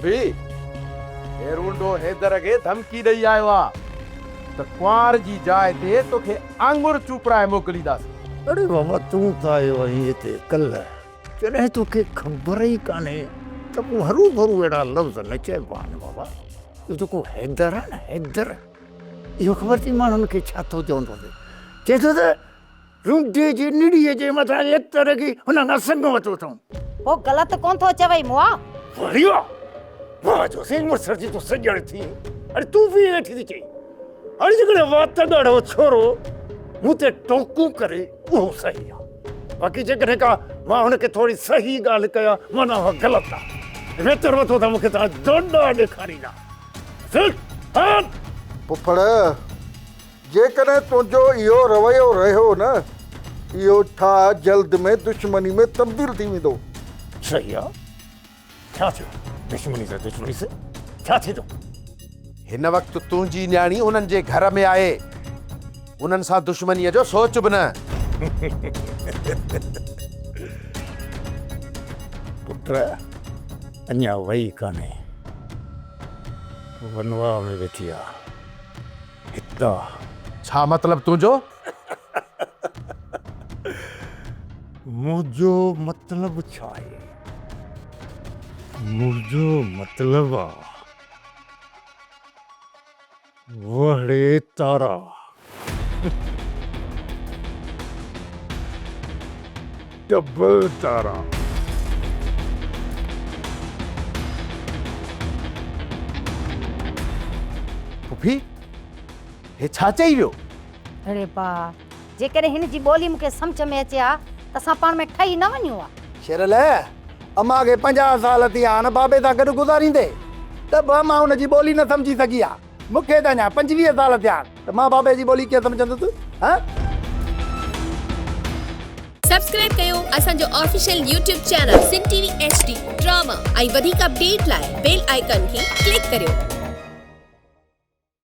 پڦي، هي رونڊو حيدر کي ڌمڪي ڏئي آيو آ ته ڪنوار جي جاء تي توکي آڱر چوپڙائي موڪلينداسين. اڙي بابا تون ته آيو آهين هتي ڪلهه، جڏهن توکي خبر ئي ڪانهي ته پوء هروڀرو اهڙا لفظ نه چئبا آهن بابا. اهو جيڪو حيدر آهي نه حيدر، اهو خبر اٿئي ماڻهن کي ڇا ٿو چوندو اٿئي؟ چئي ٿو ته رونڊي جي نڙيء جي مٿان لت رکي هن کان سڱ ورتو اٿئون. هو غلط ڪونه ٿو چوئي مئا. وري واهه واهه جو سين مڙس جي تون سڄڻ ٿي اڙي تون به ائين ويٺي ٿي چئين. اڙي جيڪڏهن وات ڳاڙهو ڇورو مون تي ٽوڪون ڪري اهو صحيح آ. باقي جيڪڏهن ڪا مان هن کي ٿوري صحيح ڳالهه ڪيان معنيٰ اها غلط آ. ويتر وٿو ٿا مون کي توهان ڊوڏا ڏيکاريندا. پڦڙ، جيڪڏهن تنهنجو اهو رويو رهيو نه، اهو ٺاهه جلد ۾ دشمني ۾ تبديل ٿي ويندو. صحيح آ، ڇا ٿيو؟ دشمني ته دشمني سهي، ڇا ٿيندو؟ هن وقت تنهنجي نياڻي انهن جي گهر ۾ آهي، انهن سان دشمنيء جو سوچ به نه. پٽ، اڃا وئي ڪانهي. ونواهه ۾ ويٺي آ. هتان. ڇا مطلب تنهنجو؟ منهنجو مطلب ڇا آهي؟ منهنجو مطلب آ وهڙي تارا. ڊبل تارا. پڦي، هي ڇا چئي ويو؟ اڙي با، جيڪڏهن هن جي ٻولي مون کي سمجهه ۾ اچي ها ته اسان پاڻ ۾ ٺهي نه وڃون ها. شيرل، امان کي 50 سال ٿي ويا آهن بابي سان گڏ گذاريندي، ته به امان هن جي ٻولي نه سمجهي سگهي ها. مون کي ته اڃا 25 سال ٿيا آهن ته مان بابي جي ٻولي ڪيئن سمجهندس؟ هان؟ سبسڪرائب ڪيو اسان جو official YouTube channel Sindh T V H D drama ۽ وڌيڪ اپڊيٽ لاء بيل آئيڪان کي ڪلڪ ڪريو.